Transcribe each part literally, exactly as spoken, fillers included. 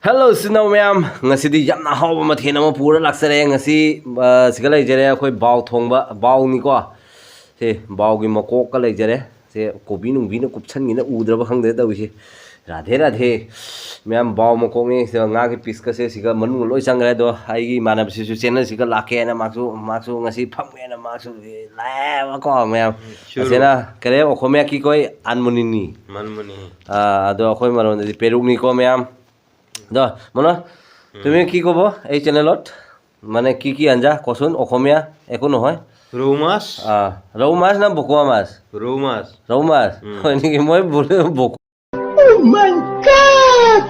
Hello ꯏꯆꯤꯟ ꯏꯅꯥꯎ ꯃꯌꯥꯝ, ꯉꯁꯤꯗꯤ ꯌꯥꯝꯅ ꯍꯥꯎꯕ ꯃꯊꯦꯜ ꯑꯃ ꯄꯨꯔ ꯂꯥꯛꯆꯔꯦ꯫ ꯉꯁꯤ ꯑ, ꯁꯤꯒ ꯂꯩꯖꯔꯦ ꯑꯩꯈꯣꯏ ꯕꯥꯎ ꯊꯣꯡꯕ, ꯕꯥꯎꯅꯤꯀꯣ꯫ ꯁꯤ ꯕꯥꯎꯒꯤ ꯃꯀꯣꯛꯀ ꯂꯩꯖꯔꯦ꯫ ꯁꯦ ꯀꯣꯕꯤ ꯅꯨꯡꯕꯤꯅ ꯀꯨꯞꯁꯟꯒꯤꯅ ꯎꯗ꯭ꯔꯕ ꯈꯪꯗꯦ ꯇꯧꯔꯤꯁꯦ꯫ ꯔꯥꯙꯦ ꯔꯥꯙꯦ꯫ ꯃꯌꯥꯝ ꯕꯥꯎ ꯃꯀꯣꯛꯅꯤ꯫ ꯁꯤꯗ ꯉꯥꯒꯤ ꯄꯤꯁꯀꯁꯦ ꯁꯤꯒ ꯃꯅꯨꯡꯗ ꯂꯣꯏ ꯆꯪꯈ꯭ꯔꯦ꯫ ꯑꯗꯣ ꯑꯩꯒꯤ ꯏꯃꯥꯟꯅꯕꯁꯤꯁꯨ ꯆꯦꯟꯅꯜꯁꯤꯒ ꯂꯥꯛꯀꯦꯅ ꯃꯥꯁꯨ, ꯃꯥꯁꯨ ꯉꯁꯤ ꯐꯝꯒꯦꯅ ꯃꯥꯁꯨ ꯂꯥꯛꯑꯦꯕꯀꯣ ꯃꯌꯥꯝ꯫ ꯁꯨꯔꯨ꯫ ꯑꯁꯤꯅ ꯀꯔꯤ ꯑꯣꯈꯣꯃꯤꯌꯥ ꯀꯤ ꯀꯣꯏ ꯑꯟꯃꯨꯅꯤꯅꯤ꯫ ꯃꯟꯃꯨꯅꯤ꯫ ꯑꯥ, ꯑꯗꯣ ꯑꯩꯈꯣꯏ ꯃꯔꯣꯟꯗꯗꯤ ꯄꯦꯔꯨꯛꯅꯤꯀꯣ ꯃꯌꯥꯝ꯫ দ, মনো, উম। তুমি কি ক'ব এই চেনেলত? মানে কি কি আঞ্জা কচোন, অসমীয়া একো নহয়। ৰৌ মাছ। আহ, ৰৌ মাছ না ভকুৱা মাছ? ৰৌ মাছ। ৰৌ মাছ? উম। হয় নেকি? মই বোলো ভকুৱা। Oh my God!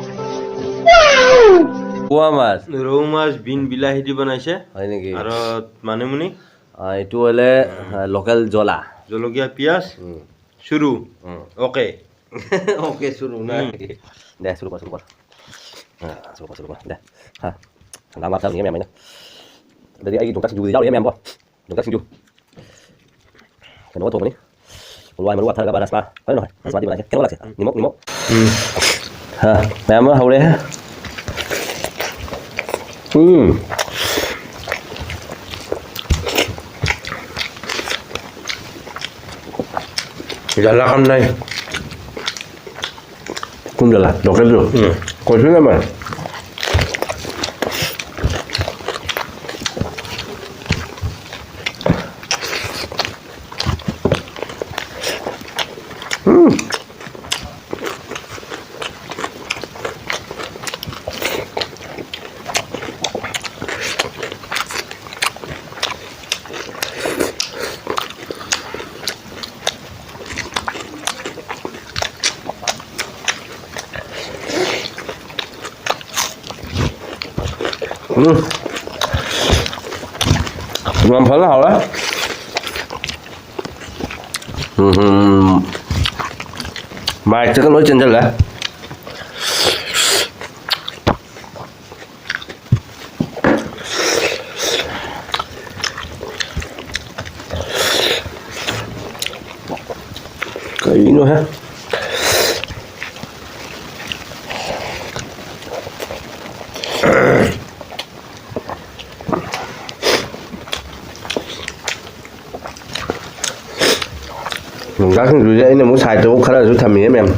Wow! ভকুৱা মাছ। ৰৌ মাছ বিন বিলাহী দি বনাইছে। হয় নেকি? আৰু মানিমুনি। আহ, এইটো হ'লে, উম। আহ, লোকেল জ্বলা। জলকীয়া, পিঁয়াজ। উম। চুৰু। উম। অ'কে। অ'কে, চুৰু নাই। উম। দে, চুৰু কৰ, চুৰু কৰ। ꯑꯥ, ꯁꯨꯔꯨ ꯀꯣ, ꯁꯨꯔꯨ ꯀꯣ꯫ ꯗꯦ꯫ ꯍꯥ꯫ ꯍꯪꯒꯥꯝ ꯍꯥꯞꯊꯕꯅꯤ ꯃꯌꯥꯝ ꯑꯩꯅ꯫ ꯑꯗꯨꯗꯤ ꯑꯩꯒꯤ ꯌꯣꯡꯆꯥꯛ ꯁꯤꯡꯖꯨꯗꯤ ꯌꯥꯎꯔꯤꯍꯦ ꯃꯌꯥꯝꯀꯣ꯫ ꯌꯣꯡꯆꯥꯛ ꯁꯤꯡꯖꯨ꯫ ꯀꯩꯅꯣꯒ ꯊꯣꯡꯕꯅꯤ꯫ ꯍꯋꯥꯏ ꯃꯔꯨ ꯋꯥꯊꯔꯒ ꯕꯥ ꯔꯥꯖꯃꯥ꯫ ꯍꯣꯏ, ꯍꯣꯏ꯫ ꯔꯥꯖꯃꯥꯗꯤ ꯃꯅꯥꯏꯁꯦ꯫ ꯀꯩꯅꯣ ꯂꯥꯛꯁꯦ꯫ ꯎꯝ꯫ ꯅꯤꯃꯛ, ꯅꯤꯃꯛ꯫ ꯎꯝ꯫ ꯍꯥ, ꯃꯌꯥꯝ ꯑꯃ ꯍꯧꯔꯦ꯫ ꯎꯝ꯫ ꯖꯥꯂꯥ ꯀꯝ ꯅꯥꯏ꯫ ꯀꯨꯝꯖꯂꯥ, ꯂꯣꯀꯦꯜꯗꯨ꯫ ꯎꯝ꯫ ꯀꯣꯏꯁꯨ ꯌꯥꯝꯃꯦ꯫ ꯎꯝ꯫ ꯎꯝ꯫ ꯌꯥꯝ ꯐꯖꯅ ꯍꯥꯎꯔꯦ꯫ ꯎꯝ꯫ ꯃꯥꯏꯛꯇꯒ ꯂꯣꯏ ꯆꯦꯟꯁꯤꯜꯂꯦ꯫ ꯀꯩꯅꯣꯍꯦ? ꯆꯥꯛꯁꯤꯡꯁꯨ ꯑꯩꯅ ꯑꯃꯨꯛ ꯁꯥꯏꯠꯇ ꯑꯃꯨꯛ ꯈꯔꯁꯨ ꯊꯝꯃꯤꯌꯦ ꯃꯌꯥꯝ꯫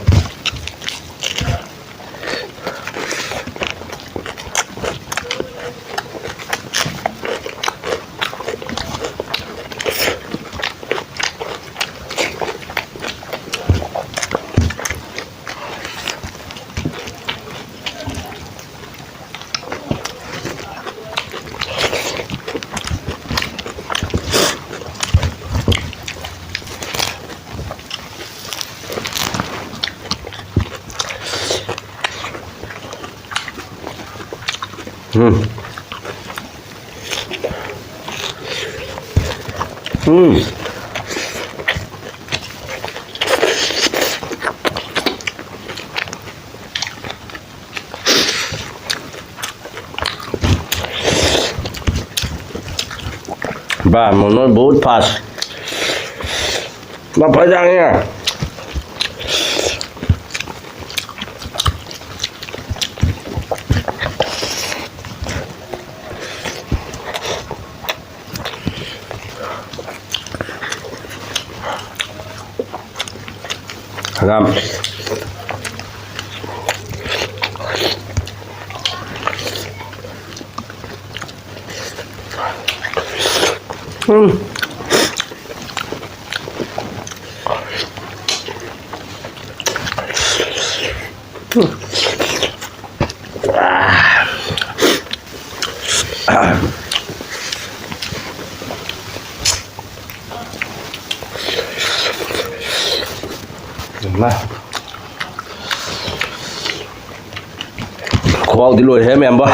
ꯎꯝ꯫ ꯎꯝ꯫ ꯕꯥ, ꯃꯣꯃꯣ ꯕꯍꯨꯠ ꯐꯥꯁ꯫ ꯃꯐꯩ ꯌꯥꯡꯉꯦ꯫ ꯍꯪꯒꯥꯝ꯫ ꯎꯝ꯫ ꯏꯃꯥ꯫ ꯈꯨꯍꯥꯎꯗꯤ ꯂꯣꯏꯔꯦꯍꯦ ꯃꯌꯥꯝꯕ꯫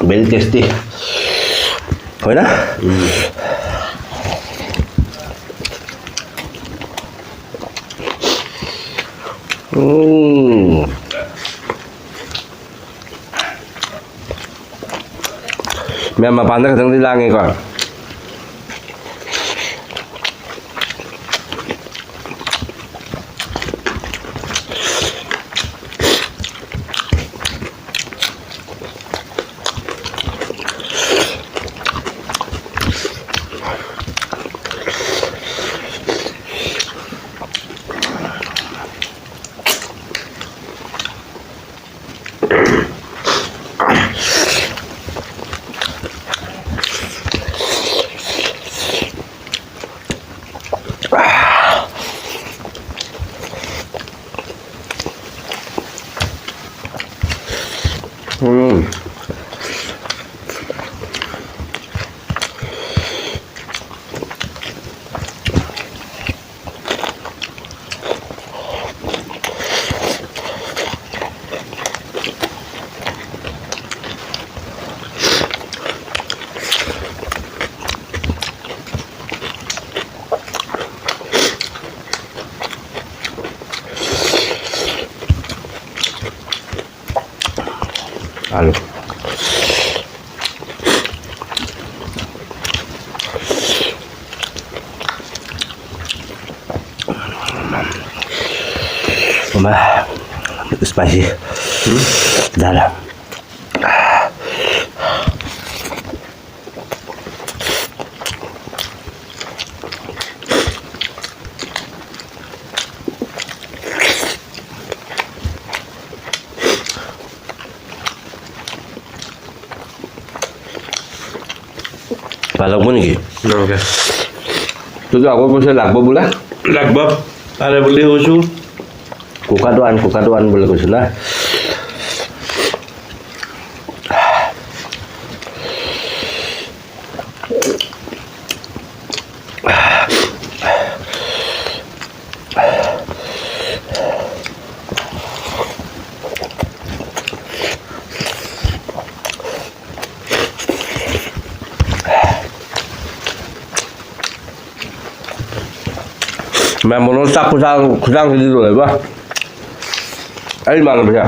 Very tasty꯫ ꯍꯣꯏꯅ? ꯎꯝ꯫ ꯎꯝ꯫ ꯃꯌꯥꯝ ꯃꯄꯥꯟꯗ ꯈꯤꯇꯪꯗꯤ ꯂꯥꯡꯉꯦꯀꯣ꯫ ꯏꯃꯥ, spicy꯫ ꯎꯝ꯫ ꯖꯥꯠꯂ꯫ ভাল লাগব নেকি? নালাগে। তোৰ আগৰ পইচা লাগব বোলে? লাগব। তাৰে বুলি কৈছো। কুকাৰটো আন, কুকাৰটো আন বুলি কৈছো না। ꯃꯌꯥꯝ ꯃꯣꯔꯣꯛ ꯆꯥꯛ ꯈꯨꯆꯥꯡ, ꯈꯨꯆꯥꯡꯁꯤꯗꯤ ꯂꯣꯏꯔꯦꯕ꯫ ꯑꯩ ꯏꯃꯥꯟꯅꯕꯁꯦ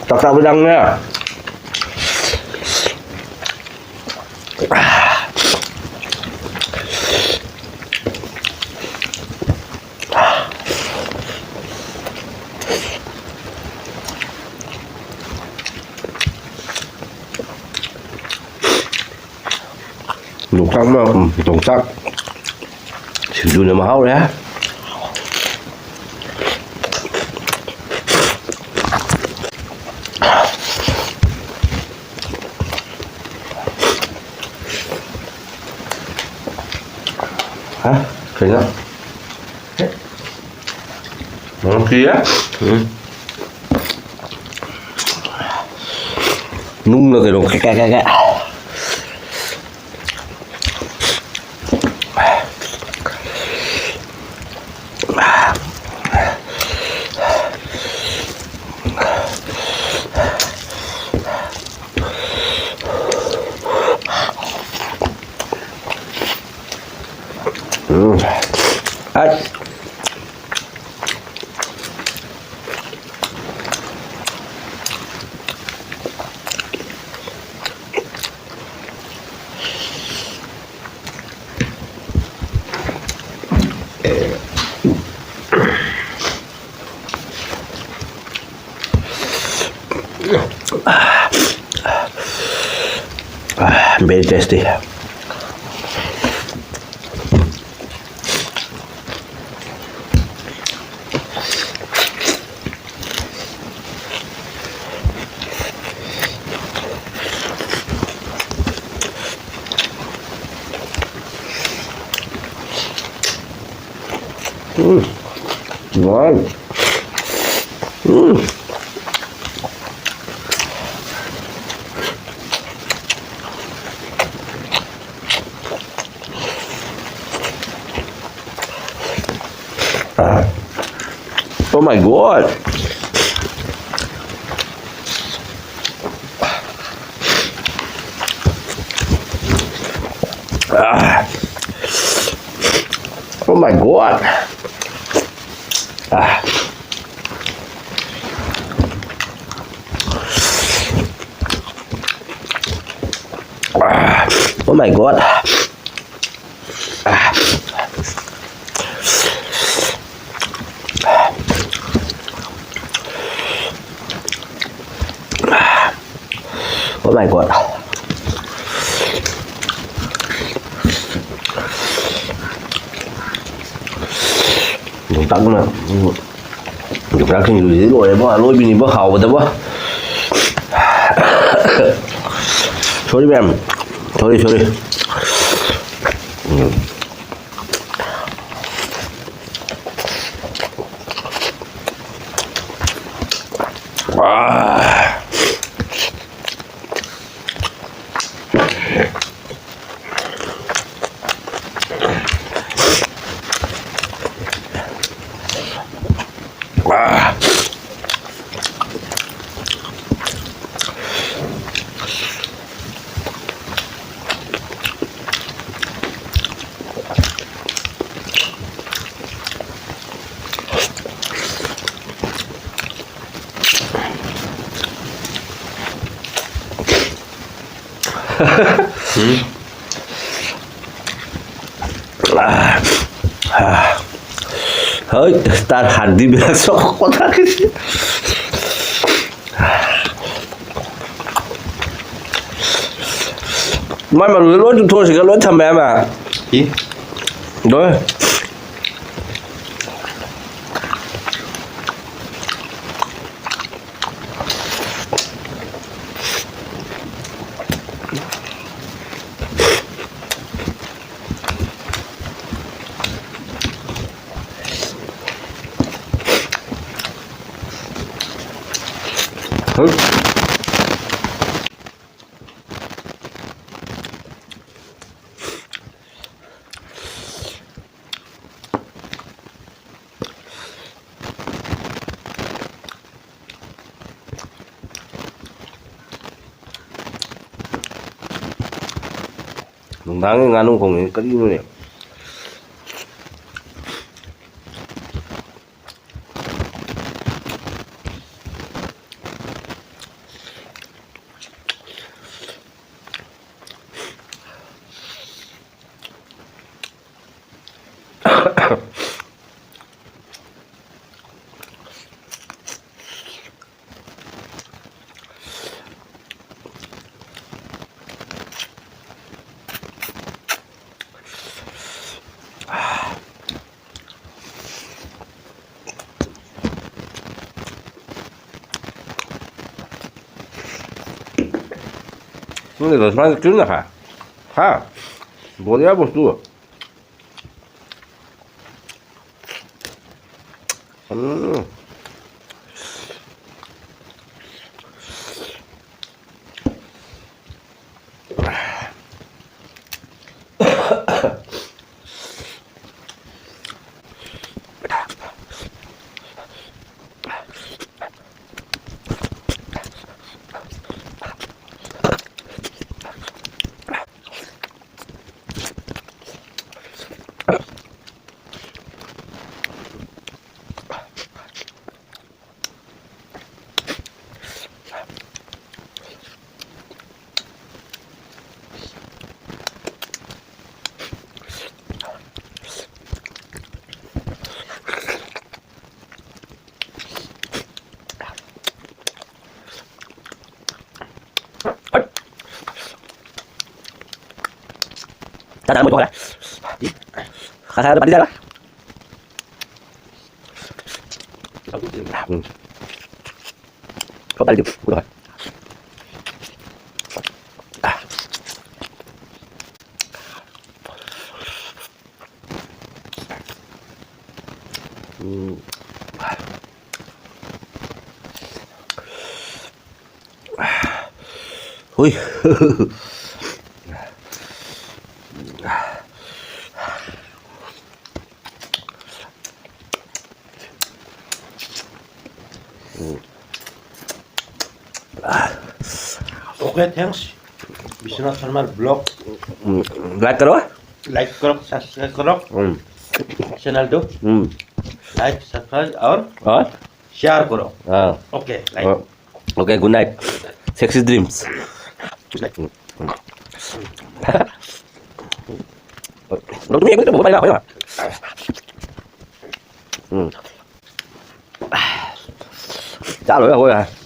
ꯆꯥꯛ ꯆꯥꯕ ꯆꯪꯉꯦ꯫ ꯌꯣꯡꯆꯥꯛ ꯃ-, ꯎꯝ, ꯌꯣꯡꯆꯥꯛ ꯁꯤꯡꯖꯨꯅ ꯃꯍꯥꯎꯔꯦ꯫ ꯍꯥ? ꯀꯩꯅꯣ? ꯃꯣꯔꯣꯛ ꯀꯤꯌꯦ? ꯎꯝ꯫ ꯅꯨꯡꯅ ꯀꯩꯅꯣ ꯀꯦ ꯀꯦ ꯀꯦ ꯀꯦ꯫ ꯎꯝ꯫ ꯑꯁ꯫ Very tasty. Mm. Ngon. Mm. Ah. Oh my God. Ah. Oh my God. Ah. Ah. Oh my God. Ah. Oh my God. ꯌꯣꯡꯆꯥꯛꯇꯨꯅ, ꯎꯝ, ꯌꯣꯡꯆꯥꯛ ꯁꯤꯡꯖꯨꯁꯤꯗꯤ ꯂꯣꯏꯔꯦꯕꯣ, ꯑꯔꯣꯏꯕꯤꯅꯤꯕꯣ ꯍꯥꯎꯕꯗꯕꯣ꯫ Sorry, ma'am. Sorry, sorry. ꯎꯝ꯫ ꯍꯣꯏ, ꯁ꯭ꯇꯥꯔ ꯍꯥꯟꯗꯤ ꯕꯦꯜ ꯁꯣꯛꯄ ꯊꯥꯛꯀꯤꯁꯤ꯫ ꯃꯥꯏ ꯃꯔꯨꯗ ꯂꯣꯏ ꯆꯨꯞꯊꯣꯛꯑꯁꯤꯒ ꯂꯣꯏ ꯊꯝꯃꯦ ꯍꯥꯏꯕ꯫ ꯏ꯫ ꯂꯣꯏ꯫ ꯍꯣꯏ꯫ ꯅꯨꯡꯗꯥꯡꯒꯤ ꯉꯥꯅꯨ ꯈꯣꯡꯉꯤ ꯀꯔꯤꯅꯣꯅꯦ? ꯅꯪꯒꯤꯗꯣ ꯁꯨꯃꯥꯏꯅ ꯀꯤꯝꯅ ꯈꯥ? ꯍꯥ? ꯕꯣꯔꯤꯌꯥ ꯕꯣꯁꯇꯨ꯫ ꯎꯝ꯫ ꯆꯥꯛ ꯆꯥꯔꯝꯃꯣꯏꯀꯣ ꯍꯣꯔꯦꯟ꯫ ꯈꯔ ꯁꯥꯏ ꯑꯗꯨ ꯄꯥꯟꯗꯤ ꯆꯥꯔꯣꯏ꯫ ꯎꯝ꯫ ꯁꯣꯝ ꯄꯥꯟꯗꯤ ꯎꯗꯣꯏ꯫ ꯎꯝ꯫ ꯍꯨꯏ꯫ Okay, thanks. Biswanath Sharma vlog. हम्म, like करो। Like करो, subscribe करो। हम्म। Channel को। हम्म। Like, subscribe और और? Share करो। हाँ। Okay, like। हाँ। Okay, good night। Sexy dreams। Good night। ꯅꯪ ꯇꯨꯃꯤꯟ ꯂꯩꯌꯨ, ꯇꯨꯃꯤꯟ ꯂꯩꯌꯨ꯫ ꯎꯝ꯫ ꯆꯥ ꯂꯣꯏꯔ ꯍꯧꯒꯠꯂꯦ꯫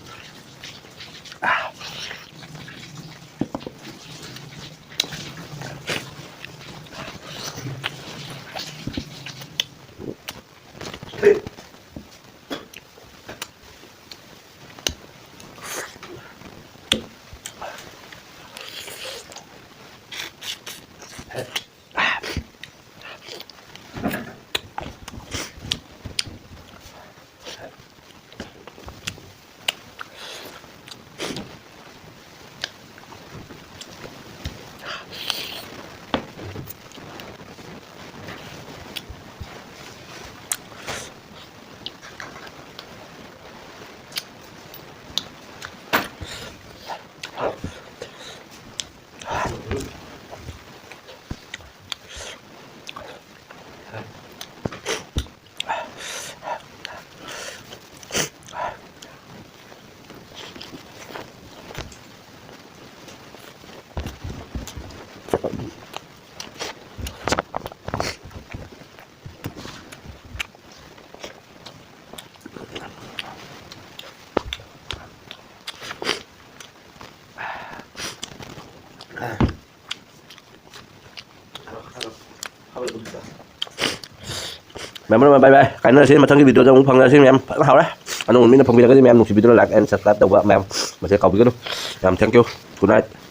ꯃꯌꯥꯝ ꯕꯥꯏ ꯕꯥꯏ, ꯀꯥꯏꯅꯔꯁꯤ꯫ ꯃꯊꯪꯒꯤ ꯚꯤꯗꯤꯑꯣꯗ ꯑꯃꯨꯛ ꯐꯪꯅꯔꯁꯤ꯫ ꯃꯌꯥꯝ ꯐꯖꯅ ꯍꯥꯎꯔꯦ꯫ ꯑꯅꯧꯕ ꯃꯤꯅ ꯐꯪꯕꯤꯔꯒꯗꯤ ꯃꯌꯥꯝ ꯅꯨꯡꯁꯤꯕꯤꯗꯨꯅ like and subscribe ꯇꯧꯕ ꯃꯌꯥꯝ ꯃꯁꯦ ꯀꯥꯎꯕꯤꯒꯅꯨ꯫ ꯃꯌꯥꯝ thank you, good night꯫